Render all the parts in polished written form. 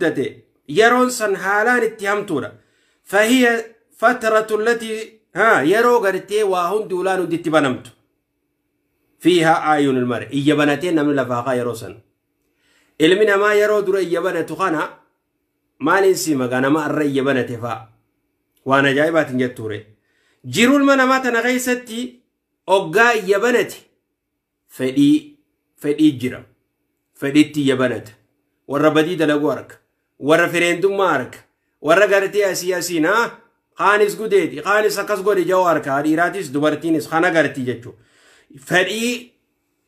Guddate yeroon san haalaan itti hamtuudha. Fahiya fatratu allati ha yeroo gartee waa hundi ulaan hundi itti banamtu. Fiihaa aayunul mar'i iyya banatee namni lafaa kaa yeroo san. Ilmi namaa yeroo dura iyya banatu kana maaliin si magaa nama arra iyya banate fa'a. Waan ajaa'ibaatiin jettuure. Jiruu ilma namaa tana keessatti oggaa iyya banate fedhii fedhii jira. Fedhiitti iyya banata. Warra badii dalaguu arga. Warra fireendummaa arga. Warra gartee asii asiin haa kaanis gudeeti kaanis akkas godhe ja'u arga. Dhiiraatis dubartiinis kana gartii jechuudha. Fedhii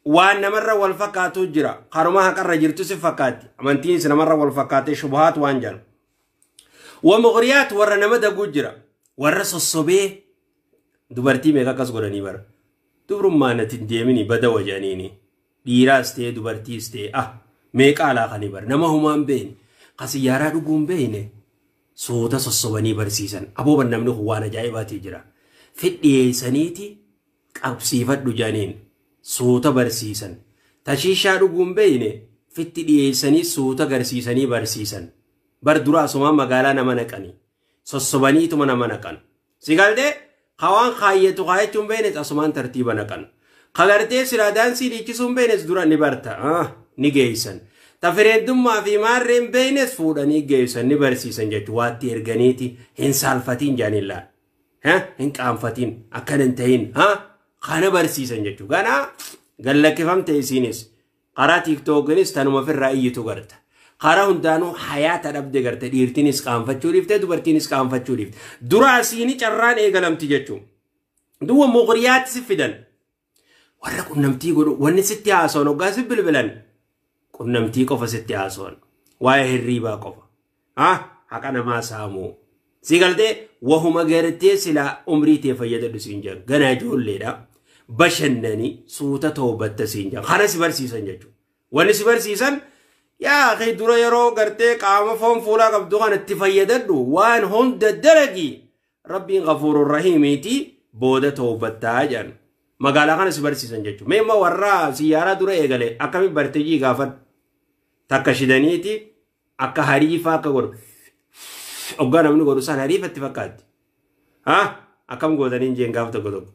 waan namarra wal fakkaatu jira. Karuma haqarra jirtu si fakkaatti. Amantiinis namarra wal fakkaatee shubuhaat waan jedhu. Wa mughriyaat warra nama daguu jira. Warra sossobee dubartii meeqa akkas godhanii bara. Dubrummaa natti hin deemini bada wajaniini. Dhiiraas ta'ee dubartiis ta'ee ah meeqa alaaqanii bara. Nama humaa hin beekne. Kasiyyaaraa dhuguu hin beekne. Soota sossobanii barsiisan. Abooban namni kun waan ajaa'ibaatii jira. Fidhiyeessaniiti qabsiifadhu jedhaniin suuta barsiisan. Tashiishaa dhuguu hin beekne fitti dhiyeessanii suuta garsiisanii barsiisan. Bar dura asumaan magaalaa nama naqanii. Sossobaniituma nama naqan. Si galtee hawaan kaayyatu kaayachuu hin beeknes asumaan tartiiba naqan. Kagartee silaa daansii dhiichisuu hin beeknes dura ni barta. Ni geessan. Ta fireendummaa fi maarree hin beeknes fuudhanii geessan ni barsiisan jechuudha. Waatti erganiiti hin saalfatiin jedhaniin laal. Hin qaanfatiin akkana hin ta'in kana barsiisan jechuudha. Ganaa gallakkifamte isiinis karaa tiiktookinis tanuma ofirraa iyyitu garta. Karaa hundaanuu hayaata dhabde garte dhiirtinis qaanfachuu dhiifte dubartiinis qaanfachuu dhiifte. Dura asiini carraan eegalamti jechuudha. Duwwa muqriyaatti si fidan. Warra qunnamtii godhu wanni sitti haasawan hoggaa si bilbilan qunnamtii qofa sitti haasawan. Waa'ee hirriibaa qofa. Haqa namaa saamuu. Si galtee wahuma gartee silaa umrii tee fayyadadhu siin jedhan. Ganaa ijoolleedha. Bashannanii suuta toobatta siin jedhan. Kana si barsiisan jechuudha. Wanni si barsiisan yaa akhi dura yeroo gartee qaama foon fuulaa qabdu kana itti fayyadadhu waan hunda dalagi rabbiin ghafuurur rahiimiiti booda toobattaa jedhan. Magaalaa kana si barsiisan jechuudha. Mee immoo warra siyyaaraa dura eegale akkamiin bartee gaafadhu. Takka shidaniiti akka hariifaa akka godhu. Hoggaa namni godhu san hariifatti fakkaatti. Akkam gootaniin jeen gaaf tokko tokko.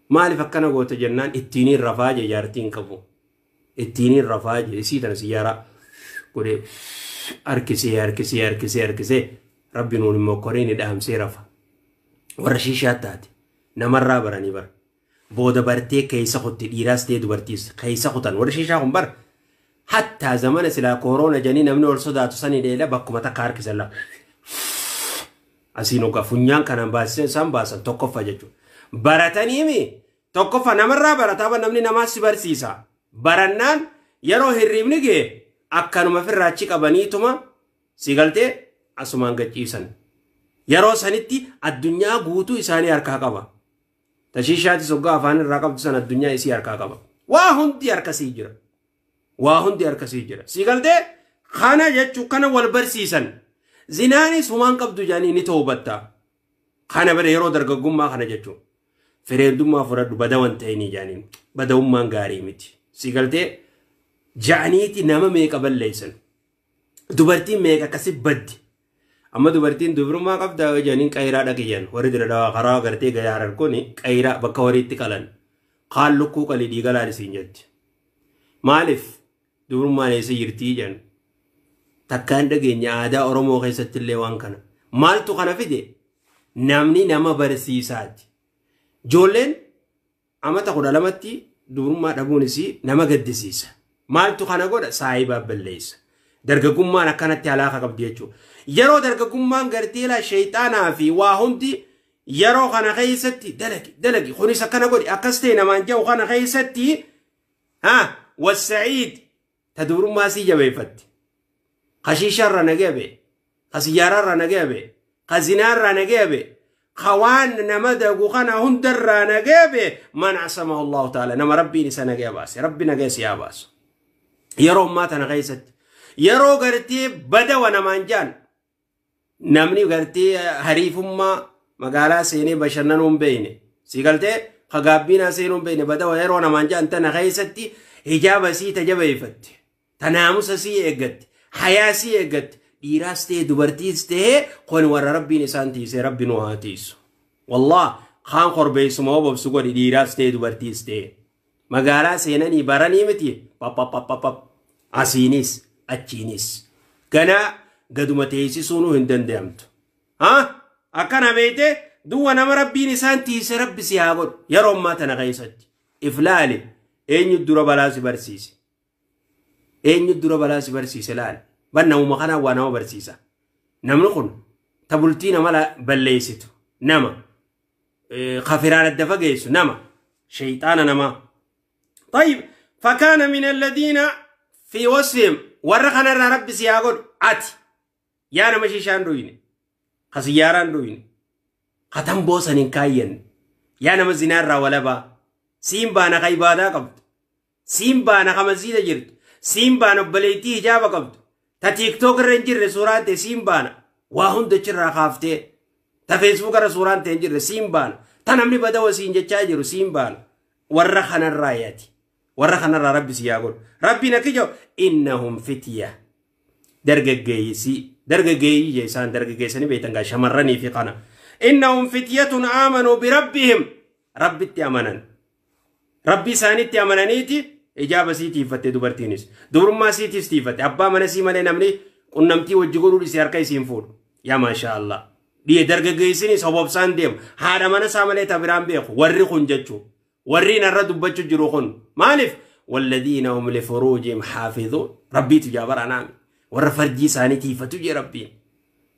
Maaliif akkana goota jennaan ittiin rafaa jee jaartiin qabu. Ittiin rafaa jee isii tana siyyaaraa godhee harkisee harkisee harkisee harkisee rabbi nuun immoo koreen ni dhaamsee rafa. Warra shiishaa taate namarraa baranii bara. Booda bartee keessa kutti dhiiraas ta'e dubartiis keessa kutan warri shiishaa kun bara. Hattaa zamana silaa kooroona jedhanii namni ol sodaatu sanii dheela bakkuma takka harkisan lafa. Asiin hoggaa funyaan kanaan baasisan isaan baasan tokkoffaa jechuudha. Barataniimi tokkoffaa namarraa barataa namni namaa si barsiisa. Barannaan yeroo hirriibni ga'e akkanuma ofirraa achi qabaniituma si galtee asumaan gachiisan. Yeroo sanitti addunyaa guutuu isaanii harkaa qaba. Tashiishaatis hoggaa afaan irraa qabdu san addunyaa isii harkaa qaba. Waa hundi harkasii jira. Waa hundi harkasii jira. Si galtee kana jechuu kana wal barsiisan. Zinaanis humaan qabdu jedhanii ni toobatta. Kana bira yeroo dargaggummaa kana jechuun. Fireendummaa fudhadhu badawan ta'inii jedhaniin. Badawummaan gaarii miti. Si galtee ja'aniiti nama meeqa balleessan. Dubartiin meeqa akkasi baddi. Amma dubartiin dubrummaa qabda jedhaniin qayiraa dhaqiyyan. Warri dira dhawaa karaa gartee gayaa harar kuni qayiraa bakka horiitti qalan. Kaan lukkuu qalii dhiigalaan isiin jetti. Maaliif dubrummaan eessa jirtii jedhan. Takkaan dhageenya aadaa Oromoo keessatti illee waan kana. Maaltu kana fide? Namni nama barsiisaati. Ijoolleen amata 12tti dubrummaa dhabuun isii nama gaddisiisa. Maaltu kana godha? Saayibaa balleessa. Dargaggummaan akkanatti alaaka qabdi jechuudha. Yeroo dargaggummaan gartee laa sheexaanaa fi waa hundi yeroo kana keessatti dalagi dalagi kunis akkana godhi akkas ta'e namaan jedhu kana keessatti wasa'iid ta dubrummaa sii jabeeffatti. Ka shiishaarraa nagaya ba'e, ka siyyaaraarraa nagaya ba'e, ka zinaarraa nagaya ba'e, ka waan nama dagu kana hundarraa nagaya ba'e man asamahu Allahu ta'ala nama rabbiin isa nagaya baase rabbi nagaya si haa baasu. Yeroo ammaa tana keessatti yeroo gartee badawa namaan jaan namni gartee hariifummaa magaalaa seenee bashannanuu hin beekne si galtee ka gaabbiinaa seenuu hin beekne badawa yeroo namaan jaan tana keessatti hijaaba sii tajabeeffatte ta naamusa sii eeggatte Hayaa sii eeggatti. Dhiiraas ta'e dubartiis ta'e kun warra rabbiin isaan tiisee rabbi nu haa tiisu. Wallah kaan korbeessuma obobsu godhi dhiiraas ta'e dubartiis ta'e. Magaalaa seenanii baranii miti pappappappap asiinis achiinis. Ganaa gaduma teessisuunuu hin danda'amtu. Akkana beekte duwwa nama rabbiin isaan tiise rabbi si haa godhu yeroo ammaa tana keessatti. Iflaale eenyu dura balaa si barsiise? Eenyu dura balaa si barsiise laale? Ban namuma kanaa waa nama barsiisa. Namni kun ta bultii nama balleessitu nama kafiraan adda fageessu nama shayxaana namaa. طيب فكان من الذين في وصفهم ورخنا ربي سياغود اتي يا نما شيشان دويني خسياران دويني ختم بوسن كاين يا نما زنار ولا با سيم بانا خيبادا قبض سيم بانا خمزيده جرت سيم بانا بليتي حجاب قبض تا تيك توك رنجر سورات سيم بانا واهن دچرا خافتي تا فيسبوك را سوران تنجر سيم بانا تا نمني بدا وسين جچا جرو سيم بانا ورخنا الراياتي ورخنا ربي سياغول ربي نكجو إنهم فتية درجة جيسي جيسان درجة جيساني بيتنغا شمرني في قنا إنهم فتية آمنوا بربهم ربي تأمنن ربي ساني تأمننيتي إجابة سيتي فتة دبرتينيس دبرما سيتي ستيفت أبا منسي مالي نمني قنمتي وجغورو لسياركاي سينفور يا ما شاء الله دي درجة جيسيني سبب سانديم هذا منسا مالي تبرام بيخو ورخون جتشو ورينا الرد بتشو جروخون مالف والذين هم لفروجهم حافظون ربي تجابر أنامي ور فرجي سانتي فتجي ربي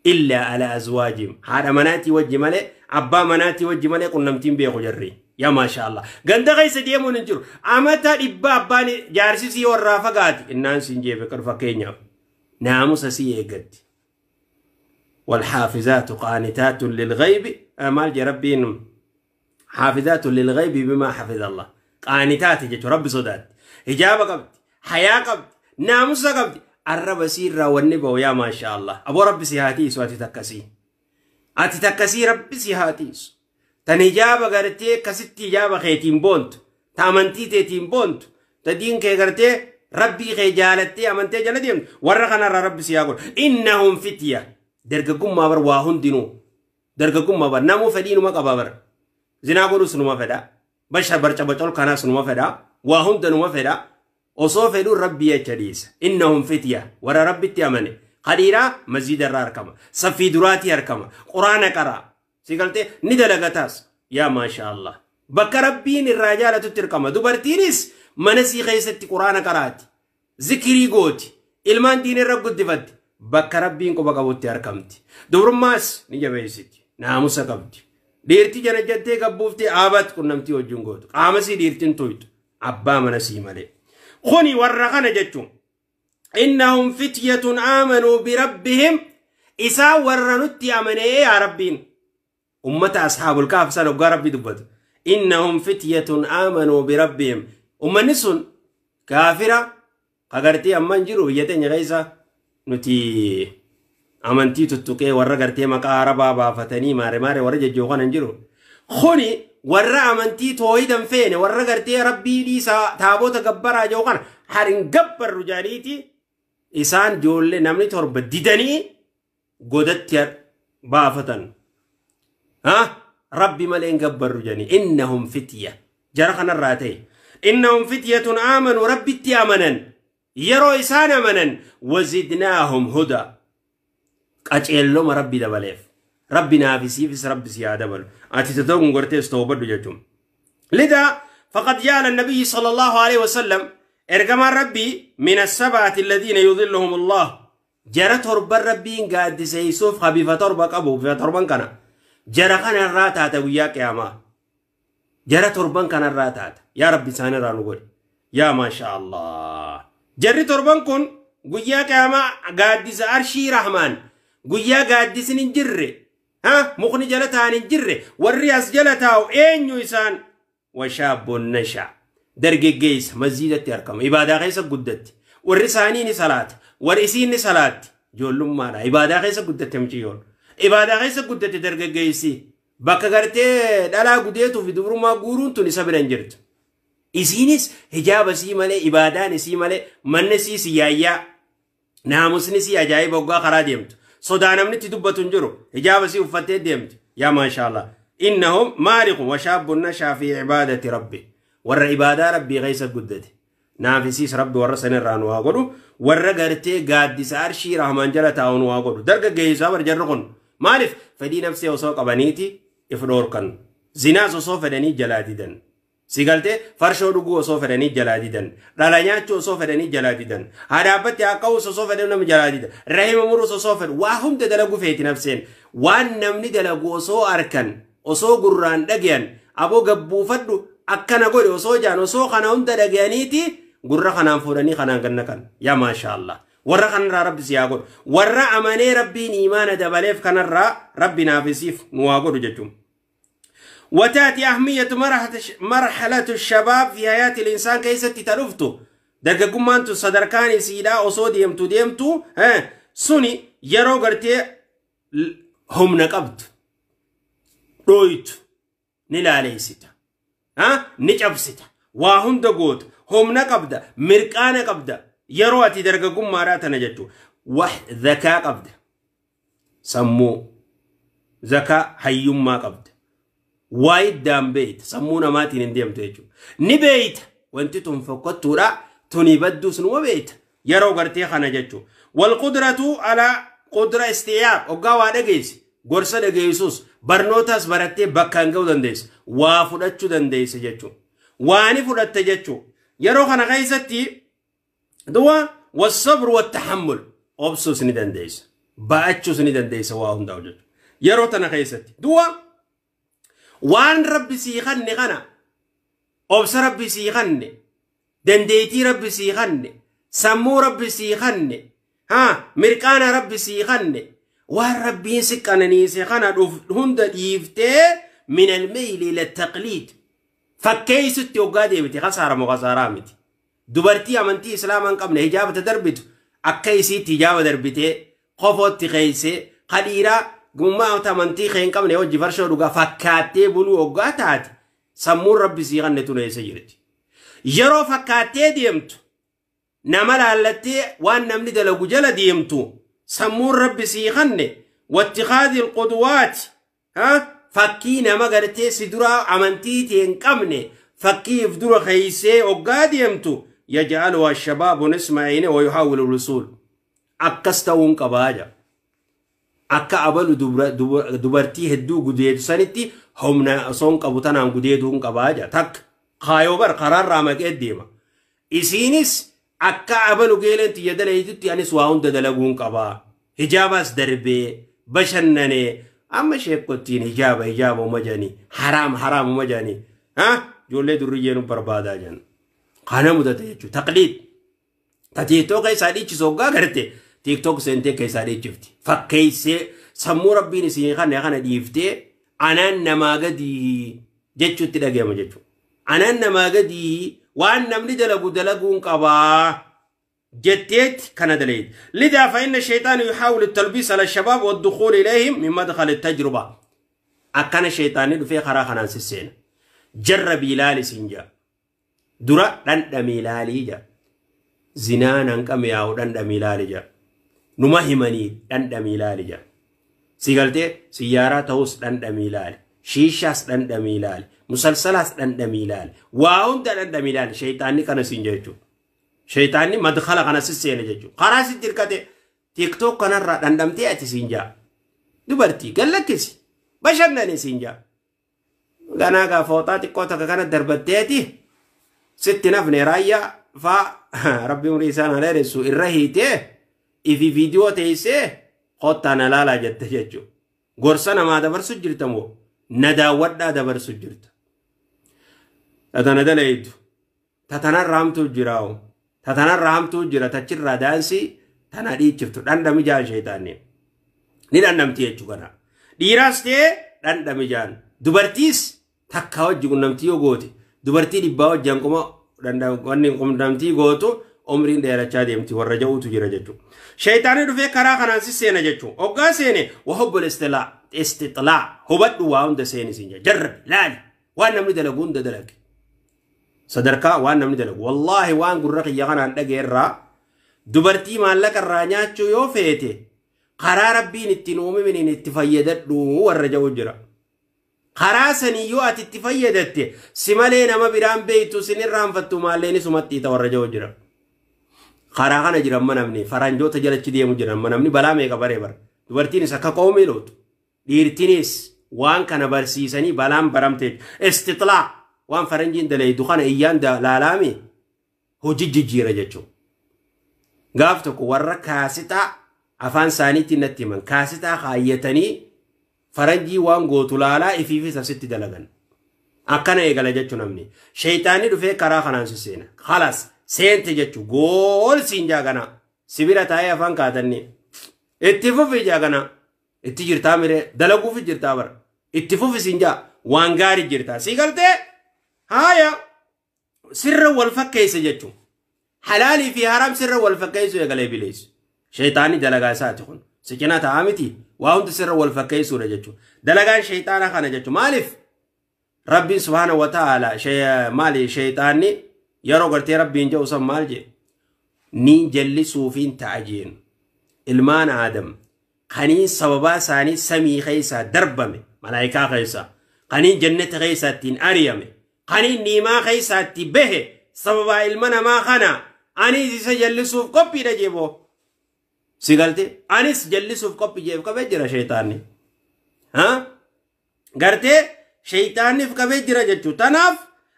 إلا على أزواجهم هذا مناتي وجه مالي أبا مناتي وجه مالي قلنا بيخو جري يا ما شاء الله غندا غيس ديمو ننجر أمتا إبا أباني جارسي ورافقات الناس نجيب كرفا كينيا ناموس سي قد والحافظات قانتات للغيب أمال جربين حافظات للغيب بما حفظ الله قانتات جت رب صدات إجابة قبل حياة قبل ناموس قبل الرب سير والنبو يا ما شاء الله أبو رب سيهاتيس واتتكسي أتتكسي رب سيهاتيس تنجابة قرتي كستي إجابة خيتين بونت تامنتي تيتين بونت تدين كي قرتي ربي خي جالتي أمنتي جالتي ورقنا رب سياقول إنهم فتية درقكم ما بر واهن دينو درقكم ما بر نامو فدينو ما قبابر زنا قولوا سنما فدا بشر برشا بتقول كنا سنما فدا وهم دنما فدا وصوفلوا ربي يجلس إنهم فتية ورا ربي تأمني قديرة مزيد الراركما صفي دراتي أركما قرآن قرأ سيقلتي ندلقتاس يا ما شاء الله بك ربين الرجالة تتركما دبرتينيس منسي خيستي قرآن قرأت ذكري قوتي إلمان دين الرب قد بك ربين كوبا قبوتي أركمتي دبرماس نجبيستي ناموسا قبتي dhiirti jana jettee gabbuuftee aabat qunnamtii wajjin gootu qaama sii dhiirtiin tuytu abbaa mana sii malee kuni warra kana jechuun innahum fityatun aamanuu birabbihim isaa warra nutti amanee yaa rabbiin ummata ashaabul kaaf san hoggaa rabbi dubbatu innahum fityatun aamanuu birabbihim ummanni sun kaafira kagartee amman jiru biyya teenya keessa nuti amantii tuttuqee warra gartee maqaa arabaa baafatanii maare maare warra jejjoo kanan jiru kuni warra amantii tooyidan feene warra gartee rabbii dhiisaa taabota gabbaraa jiru kana harin gabbarru jaaniiti isaan ijoollee namni torba didanii godatti baafatan rabbi malee hin gabbarru jaanii innahum fitya jara kanarraa ta'e innahum fityatun aamanuu rabbitti amanan yeroo isaan amanan wazidnaahum hudaa qaceelloma rabbi dabaleef rabbi naafisiifis rabbi si haa dabalu ati tatoon gortees toobadhu jechuun lidaa faqad jaala nabiyyi sallallahu alaihi wasallam ergamaan rabbii min assab'ati alladhiina yudhilluhum allah jara torban rabbiin gaaddiseeysuuf habifa torba qabu bifa torban kana jara kanarraa taata guyyaa qiyaamaa jara torban kanarraa taata yaa rabbi isaanirraa nu godhi yaa maasha allah jarri torban kun guyyaa qiyaamaa gaaddisa arshii rahmaan guyyaa gaaddisni hin jirre mukni jala ta'an hin jirre warri as jala taa'u eenyu isaan washaabboon nasha dargaggeessa masjiidatti argama ibaadaa keessa guddatti warri isaanii ni salaata warri isiin ni salaatti ijoollummaadha ibaadaa keessa guddatte mucayyoon ibaadaa keessa guddatte dargaggeessi bakka gartee dhalaa gudeetuu fi dubrummaa guuruun tun isa bira hin jirtu isiinis hijaaba isii malee ibaadaan isii malee manni isii siyaayyaa Naamusni si ajaa'iba hoggaa karaa deemtu. Sodaa namni itti dubbatu hin jiru. Hijaaba si uffattee deemti. Yaa maashaallah. Innahum maariqu washaabun nashaa fi ibaadati rabbi. Warra ibaadaa rabbii keessa guddate. Naafisiis rabbi warra sanirraa nu haa godhu. Warra gartee gaaddisa arshii rahmaan jala taa'u nu haa godhu. Dargaggeessaa bar jarri kun. Maaliif fedhii nafsee osoo qabaniiti if dhoorkan. Zinaas osoo fedhanii jalaa didan. Si galtee farshoo dhuguu osoo fedhanii jalaa didan. Dhala nyaachuu osoo fedhanii jalaa didan. Haadha haqqa'uus osoo fedhanii nama jalaa didan. Rahima muruus osoo fedhu waa hunda dalagu feeti nafseen. Waan namni dalagu osoo arkan osoo gurraan dhagayan aboo gabbuufadhu akkana godhe osoo jaan osoo kana hunda dhagayaniiti gurra kanaan fuudhanii kanaan ganna kan. Yaa maashaallah. Warra kanarraa rabbi si haa godhu. Warra amanee rabbiin imaana dabaleef kanarraa rabbi naafisiif nu haa godhu jechuudha. وتأتي أهمية مرحلة الشباب في حياة الإنسان كيست تلفتو درجة صدركاني سيدا أصو ديمتو ديمتو ها سوني يرو قرتي هم نقبت رويت نلالي سيتا ها نجاب سيتا واهم دقوت هم نقبدا مرقانا قبدا يرو أتي درجة ماراتا نجتو وح ذكاء قبدا سمو ذكاء حيوم قبدا وايد دام بيت سمونا ماتين انديم تيجو نبيت وانت تنفقت را تنبدو سنو بيت يرو غرتي خنا جچو والقدرة على قدرة استيعاب اوغا دغيس غورسا دغيسوس برنوتاس برتي بكانغو دنديس وا فدچو دنديس جچو واني فدت جچو يرو خنا غيستي دوا والصبر والتحمل اوبسوس ني دنديس باچوس ني دنديس وا هنداو جچو يرو تنا غيستي دوا waan rabbi sii kanne kana obsa rabbi sii kanne dandeettii rabbi sii kanne sammuu rabbi sii kanne haa mirqaana rabbi sii kanne waan rabbiin si qananiise kana hunda dhiiftee min almeyli ila taqliid fakkeessutti hoggaa deebite kasaara moo kasaaraa miti dubartii amantii islaamaa hin qabne hijaaba darbitu akka isiitti hijaaba darbitee qofootti keeysee kadhiiraa gummaa amantii kee hin qabne hojii farshoo dhugaa fakkaattee buluu hoggaa taate sammuun rabbi sii kanne tun eessa jirti. Yeroo fakkaattee deemtu nama laallattee waan namni dalagu jala deemtu sammuun rabbi sii kanne wattikaadi alqudwaati fakkii nama gartee si duraa amantii tee hin qabne fakkii if dura keeysee hoggaa deemtu yaj'aluha ashabaabu nisma'ine wa yuhaawilu rusul akkas ta'uun qabaa jira. Akka abalu dubartii hedduu gudeetu sanitti humna osoo hin qabu tanaan gudeetuu hin qabaa jira. Takka kaayoo bar karaarraa maqee deema. Isiinis akka abalu geeleen xiyya dalaguutti anis waa hunda dalaguu hin qabaa. Hijaabaas darbee bashannanee amma sheekottiin hijaaba hijaaba uma jedhanii haraam haraam uma jedhanii ijoollee durriyyee nu barbaadaa jiran. Kana mudate jechuudha. Taqliid. Ta tiiktoo keessaa dhiichisu hoggaa garte. TikTok seentee keessaa dhiichifti. Fakkeessee sammuu rabbiin isin kana kana dhiiftee anaan namaa gadii jechuutti dhagayama jechuudha. Anaan namaa gadii waan namni dalagu dalaguun qabaa jetteetti kana dalageeti. Lidaa fa inna shaytaana yuhaawilu talbiis ala shabaab waddukuul ilayhim min madkhali tajruba. Akkana shaytaanni dhufee karaa kanaan sisseena. Jarrabii ilaali siin jaa. Dura dhandhamii ilaalii jaa. Zinaan hanqame yaa'u dhandhamii ilaali jaa. Numa himanii dhandhamii ilaali jaa. Si galtee siyyaaraa ta'us dhandhamii ilaali. Shiishaas dhandhamii ilaali. Musalsalaas dhandhamii ilaali. Waa hunda dhandhamii ilaali. Shaytaanni kana siin jechuudha. Shaytaanni madkhala kana sisseene jechuudha. Karaa sitti hirkate TikTok kanarraa dhandhamtee ati siin jaa. Dubartii gallakkisi. Bashannani siin jaa. Ganaa gaafootaa xiqqoo takka kana darbatteeti sitti nafne raayyaa faa rabbi umurii isaan haa dheeressu irra hiitee ifi viidiyoo teessee kottaa na laalaa jette jechuudha. Gorsa namaa dabarsu jirta moo na daawwadhaa dabarsu jirta. Tatana dalayitu. Tatanarraa hamtuu jiraa'u. Tatanarraa hamtuu jira tachirraa daansii tana dhiichiftu dhandhami jaan sheexaanni. Ni dhandhamti jechuudha kana. Dhiiraas ta'ee dhandhami jaan. Dubartiis takka wajji qunnamtii yoo goote dubartii dhibbaa wajji hanquma wanni qunnamtii gootu umriin dheerachaa deemti warra ja'uutu jira jechuudha. Shayitaanni dhufee karaa kanaan si seena jechuudha. Hoggaa seene wahubbul istixlaa hubadhu waa hunda seeni siin jedha. Jarrabi laali waan namni dalagu hunda dalage. Sadarkaa waan namni dalagu. Wallaahi waan gurra kiyya kanaan dhageerraa Dubartii maallaqa irraa nyaachuu yoo feete karaa rabbiin ittiin uumaminiin itti fayyadadhu warra ja'u jira. Karaa sanii yoo ati itti fayyadatte si malee nama biraan beektu sin irraanfattu maalleen isumatti ita warra ja'u jira. Karaa kana jira amma namni faranjoota jalachi deemu jira amma namni balaa meeqa baree bara. Dubartiinis akka qoomii lootu. Dhiirtinis waan kana barsiisanii balaan baramte. Istitlaa waan faranjiin dalaydu kana iyyaan laalaame hojii jijjiira jechuudha. Gaaf tokko warra kaasixaa afaan isaaniitti natti himan kaasixaa kaayyatanii faranjii waan gootu laalaa ifiifis asitti dalagan. Akkana eegala jechuun namni. Sheeyxaanni dhufee karaa kanaan si seena. Khalas seente jechuun gool siin jaaganaa. Sibira taa'ee afaan kaatanni. Itti fufi jaaganaa. Itti jirtaa miree dalaguufi jirtaa bara. Itti fufi siin jaa waan gaarii jirtaa. Sii galtee haaya sirra wal fakkeessa jechuun. Halaalii fi haram sirra wal fakkeessu eegalee bileessu. Sheeyxaanni dalagaa isaati kun. Si cinaa taa'aa miti waa hundi sirra wal fakkeessuudha jechuudha. Dalagaan sheeyxaana kana jechuudha. Maaliif? Rabbiin subhaana wa ta'ala maali sheeyxaanni yeroo gartee rabbiin jedhu san maal jedhe? Niin jallisuufiin ta'a jeen. Ilmaan Aadam kaniin sababaa isaanii samii keessaa darbame malaayikaa keessaa kaniin jannata keessaa ittiin ari'ame kaniin niimaa keessaa itti bahe sababaa ilma namaa kana anis isa jallisuuf qophiidha jeeboo. Si galte anis jallisuuf qophii jeef qabee jira sheeyxaanni. Gartee sheeyxaanniif qabee jira jechuudha. Tanaaf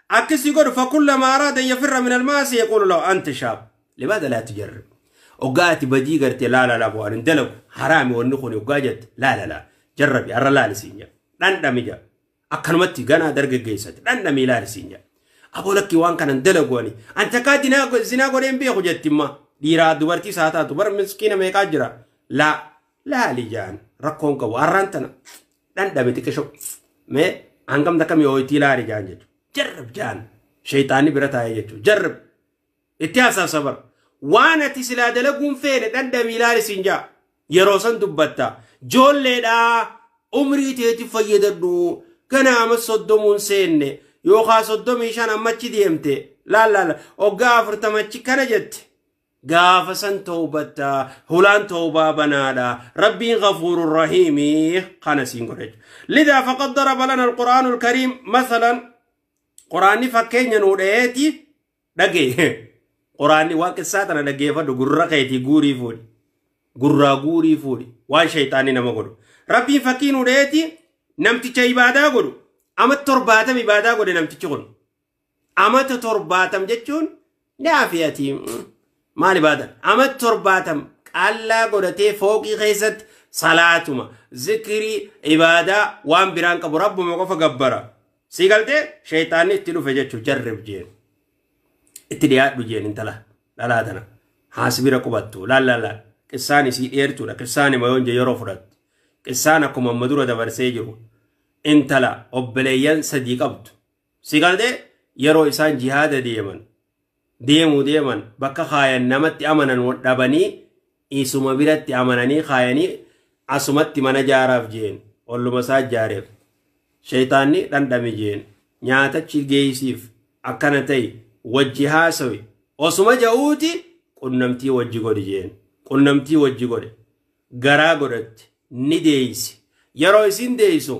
akkasii godhu fakullama araada yafirra min almaasi yaquulu lahu anta shaab limaadha laa tujarrib. Oggaa ati badii gartee laa laa laa bu'aan hin dalagu haraami wanni kun oggaa jette laa laa laa jarrabi har'a laalisiin jedha dhandhami jedha akkanumatti ganaa dargaggeessatti dhandhami ilaalisiin jedha. Aboo lakkii waan kanan dalagu ani an takkaa zinaa godhee hin beeku jetti imma. Dhiiraa dubartii isaa taatu bara miskiina meeqaa jira laa laali jaan rakkoon qabu har'aan tana dhandhame xiqqisho mee hangam takka mi'ooyitii laali jaan jechuudha jarrab jaan sheeyxaanni bira taa'ee jechuudha jarrab itti haasaaf bara waan ati silaa dalaguun feene dhandhamii laali siin jaa yeroo san dubbatta joolleedhaa umrii teeti fayyadadhu ganaa amma 30 seenne yookaan 35 ammachi deemte laal laal oggaa 40 kana jette. Gaafa san tawbatta hulaan tawbaa banaadha rabbiin ghafuurur rahiimi kana siin godhe. Lidaa faqad daraba lana alqur'aanu alkariim masalan quraanni fakkeenya nuu dhayeeti dhagee quraanni waan qissaa tana dhaggeeffadhu gurra keetii guurii fuudhi gurraa guurii fuudhi waan shayxaanni nama godhu rabbiin fakkii nuu dhayeeti namticha ibaadaa godhu ama 70 ibaadaa godhe namtichi kun amata 70 jechuun naafiyatii maal ibaadan ama 70 qallaa godhatee fooqii keessatti salaatuma zikrii ibaadaa waan biraan qabu rabbuma qofa gabbara si galtee sheeyxaanni itti dhufe jechuu jarrib jeen itti dhiyaadhu jeen intala dhalaa tana haas bira qubattu laal laal laal qissaan isii dheertuudha qissaan ima yoon jee yeroo fudhattu qissaan akkuma amma dura dabarsee jiru intala obboleeyyan 3 qabdu si galtee yeroo isaan jihaada deeman deemuu deeman bakka kaayan namatti amanan dhabanii isuma biratti amananii kaayanii asumatti mana jaaraaf jeen olluma isaa jaareef sheeyxaanni dhandhame jeen nyaatachi geessiif akkana ta'e wajji haasawi osuma ja'uuti qunnamtii wajji godhi jeen qunnamtii wajji godhe garaa godhatte ni deeysi yeroo isin deeysu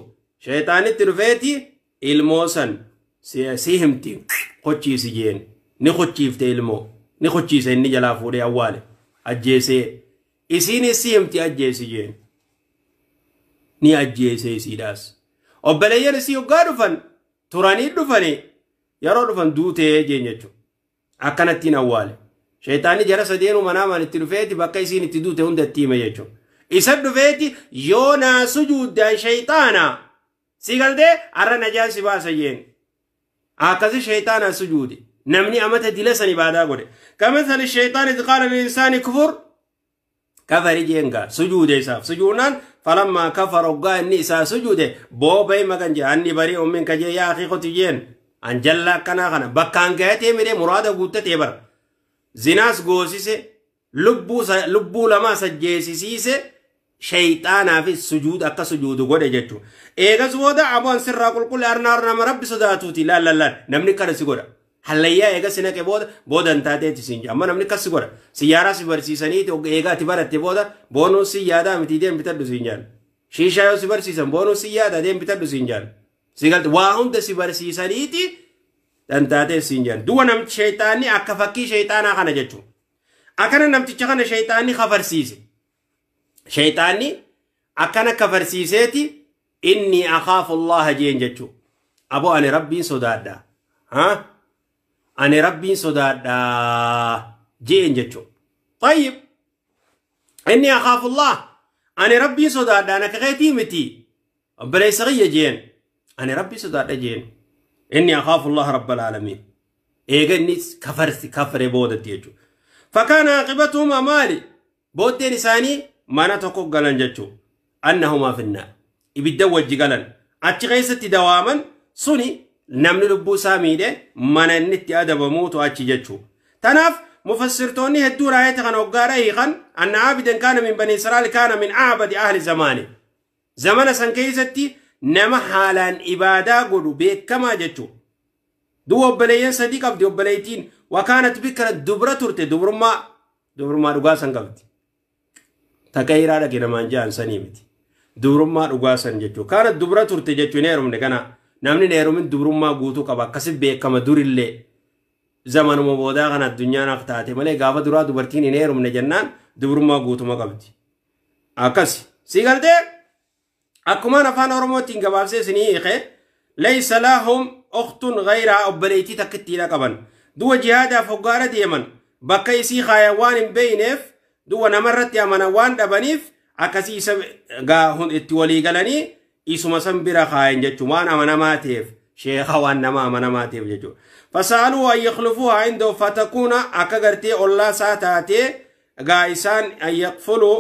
sheeyxaanitti dhufeeti ilmoo san si himti qochiisi jeen ni qochiifte ilmoo ni qochiise inni jalaa fuudhee awwaale ajjeesee isiinis si himti ajjeesi jeen ni ajjeesee isiidhaas obboleeyyan isii hoggaa dhufan turanii dhufanii yeroo dhufan duutee jeen jechuudha akkanattiin awwaale sheeyxaanni jara sadeenuu manaamaan itti dhufeeti bakka isiin itti duute hunda itti hime jechuudha isa dhufeeti yoo naa sujuuddaan sheeyxaana si galtee har'a najaan si baasa jeen akkasi sheeyxaanaa sujuude namni amata dila san ibaadaa godhe kamathali sheeyxaani idh qaala lilinsaani kufur kafari jeenga sujuude isaaf sujuudnaan falammaa kafara hoggaa inni isaa sujuude boobay magan jee anni barii ummin ka jee yaa akii qoti jeen an jalla akkanaa kana bakkaan gayatee midhee muraada guuttatee bara zinaas goosise lubbuu lamaa sajjeesisiise sheeyxaanaafis sujuuda akka sujuudu godhe jechuudha. Eegas booda aboon sirraa qulqulle arnaar nama rabbi sodaatuuti laal laal laal namni kana si godha. Hallayyaa eega si naqe booda booda hin taateeti siin jedha. Amma namni akkas godha. Siyyaaraa si barsiisaniiti eegaa ati baratte booda boonuun si yaadaa miti deem bitadhu siin jedhan. Shiishaa yoo si barsiisan boonuun si yaadaa deem bitadhu siin jedhan. Si galte waa hunda si barsiisaniiti dantaatee siin jedhan. Du'a namti sheexaanni akka fakkii sheexaanaa kana jechuudha. Akkana namticha kana sheexaanni kafarsiise. Sheexaanni akkana kafarsiiseeti inni akhaafu Allaha jeen jechuudha. Aboo ani rabbiin sodaadha. Haa? Ani rabbiin sodaadha jeen jechuudha. Tayyib. Inni akhaafu Allah. Ani rabbiin sodaadha ana kakeetii miti. Obboleessa kiyya jeen. Ani rabbiin sodaadha jeen. Inni akhaafu Allah rabbal aalamiin. Eega inni kafarsi kafare boodatti jechuudha. Fakkaana aqibatuhuma maali? Booddeen isaanii mana tokko galan jechuudha. Annahumaa finnaar. Ibidda wajji galan. Achi keessatti dawaaman suni namni lubbuu isaa miidhe mana inni itti adabamuutu achi jechuudha. Tanaaf mufassirtoonni hedduu raayata kana hoggaadha hiikan anna aabidan kaana min bani Israa'el kaana min aabadi ahli zamaani. Zamana san keessatti nama haalaan ibaadaa godhu beekamaa jechuudha. Du'a obboleeyyan sadii qabdi obboleeytiin wakaanat bikra dubra turte dubrummaa dhugaa san qabdi. Taqayiraa dhaqe namaan ja'an sanii miti. Dubrummaa dhugaa san jechuudha. Kaana dubra turte jechuun hin heerumne kana namni hin heerumin dubrummaa guutuu qaba akkasi beekama durillee zamanuma boodaa kana addunyaan akka taate malee gaafa duraa dubartiin hin heerumne jennaan dubrummaa guutuma qabdi. Akkasi si galtee akkumaan afaan Oromootiin gabaabsee isinii hiike laysa lahum ukhtun ghayraa obboleettii takkittiidha qaban. Du'a jihaadaaf hoggaara deeman bakka isii kaayan waan hin beeyneef du'a namarratti amanan waan dhabaniif akkasii isa itti walii galanii isuma san bira kaayan jechuun waan amanamaa ta'eef sheekha waan nama amanamaa ta'eef jechuudha. Fasaaluu an yakhlufuuhaa indahu fatakuuna akka gartee ollaa isaa taatee gaa isaan an yaqfuluu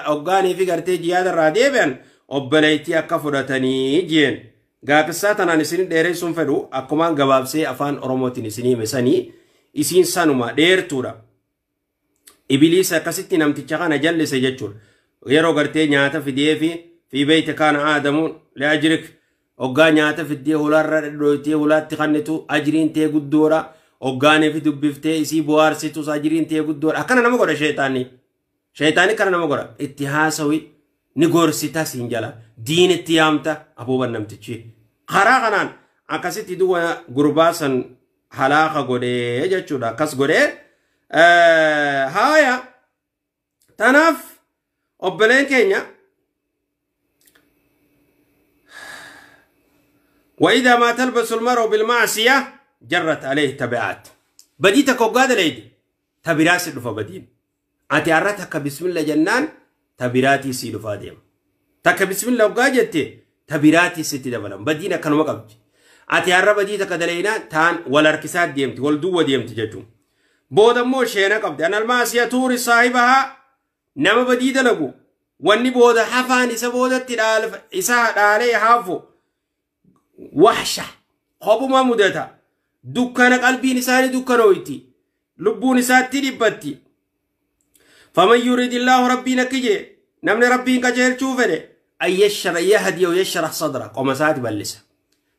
hoggaanii fi gartee jihaada irraa deebi'an obboleettii akka fudhatanii jeen. Gaaqissaa tanaan isin dheeressuun fedhu akkumaan gabaabsee afaan Oromootiin isin hime sanii isiin sanuma dheertuudha. Ibiliisa akkasitti namticha kana jallise jechuudha. Yeroo gartee nyaata fidee fi beeyte kaana aadamuun li'ajrik hoggaa nyaata fiddee hulaarra dhadhooytee hulaatti kannitu ajriin tee guddoodha. Hoggaanii fi dubbiftee isii bohaarsitus ajriin tee guddoodha. Akkana nama godha sheexaanni. Sheexaanni kana nama godha. Itti haasawi ni gorsita siin jala. Diin itti yaamta abooban namtichi. Karaa kanaan akkasitti du'a gurbaa san halaaka godhee jechuudha. Akkas godhee haaya tanaaf obboleen keenya وإذا ما تلبس المرء بالمعصية جرت عليه تبعات. بديتك وقاد ليدي تبراس دفا بدين. أتي عرتك بسم الله جنان تبراتي سي دفا ديم. تك بسم الله وقاجتي تبراتي ستي دبلم بدينا كانوا مقبج. أتي عرب بديتك دلينا تان والاركسات ديمتي والدوة ديمتي جتو. بودا مو شينا قبض. أنا المعصية توري صاحبها نما بديد لقو. واني بودا حفان إسا بودا تلالف إسا عليه حافو. وحشة خبو ما مدتها دكان قلبي نساني دكانويتي لبو نساتي لبتي. فمن يريد الله ربي نكجي نمني ربي نكجي شوفه أن يشرح يهدي ويشرح صدرك ومسات بلسه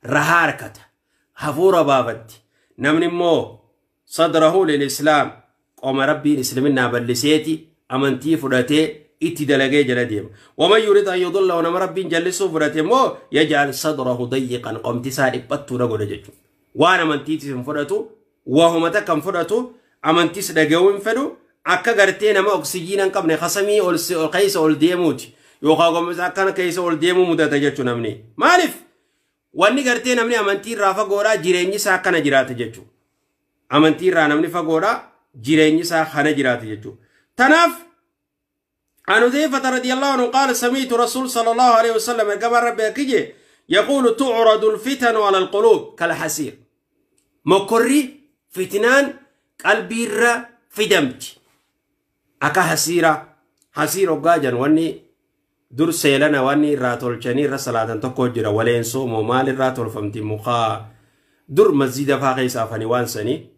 رهاركته هفورة بابتي نمني مو صدره للإسلام قوم ربي نسلمنا بلسيتي أمنتي فرتي itti dalagee jala deema. ومن يريد أن يضله nama rabbiin jallisuu fudhate immoo يجعل صدره ضيقا qomti isaa dhiphattuu na godha jechuudha. Waan amantiitis hin fudhatu, waahuma takka hin fudhatu, amantiis dhaga'uu hin fedhu, akka gartee nama oksijiina hin qabne kasamii ol keessa ol deemuuti. Yookaan gombisaa akkana keessa ol deemuu mudata jechuudha namni. Maaliif? Wanni gartee namni amantii irraa fagoodhaa jireenyi isaa akkana jiraata jechuudha. Amantii irraa namni fagoodhaa jireenyi isaa kana jiraata jechuudha. Tanaaf عن حذيفة رضي الله عنه قال سمعت رسول صلى الله عليه وسلم كما ربي كجي يقول تعرض الفتن على القلوب كالحسير. مكري فتنان قلبي را في دمج أكا حسيرة حسير وقاجا واني در سيلنا واني راتول شني رسالة تكوجرا ولين صوم ومال راتول فمتي مخا در مزيد فاقي سافني وانسني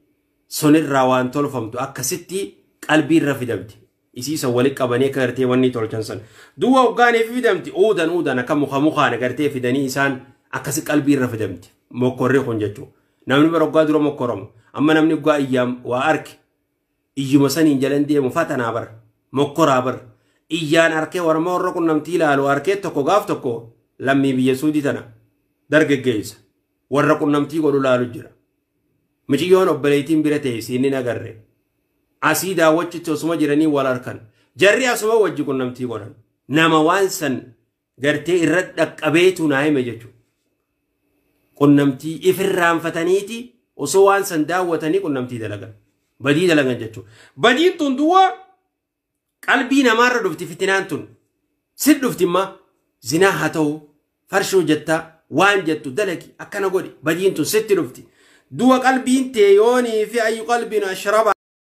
سنر روان تول فمتو أكا ستي قلبي را في دمج isiisa wali qabanii akka gartee wanni tolchan san. Du'a hoggaanii fi fidamti uudan uudan akka muka mukaan gartee fidanii isaan akkasi qalbii irra fidamti. Mokkorri kun jechuudha. Namni bara waggaa dura mokkoramu. Amma namni waggaa iyyaam waa arke. Iyyuma saniin jalan deemu fatanaa bara. Mokkoraa bara. Iyyaan arkee warma warra qunnamtii ilaalu arkee tokko gaaf tokko lammii biyya Suudii tana dargaggeessa. Warra qunnamtii godhu ilaalu jira. Miciyyoon obboleettiin bira teessi inni nagarre. Asii daawwachitti osuma jiranii wal harkan. Jarri asuma wajji qunnamtii godhan. Nama waan san gartee irra dhaqqabeetu naa hime jechuudha. Qunnamtii ifirraanfataniiti osoo waan san daawwatanii qunnamtii dalagan. Badii dalagan jechuudha. Badiin tun duwwaa qalbii namaarra dhufti fitinaan tun. Sit dhufti immaa zinaa haa ta'u farshoo jettaa waan jettu dalagi akkana godhi badiin tun sitti dhufti. Du'a qalbiin tee yoonii fi ayyu qalbiin ashraba.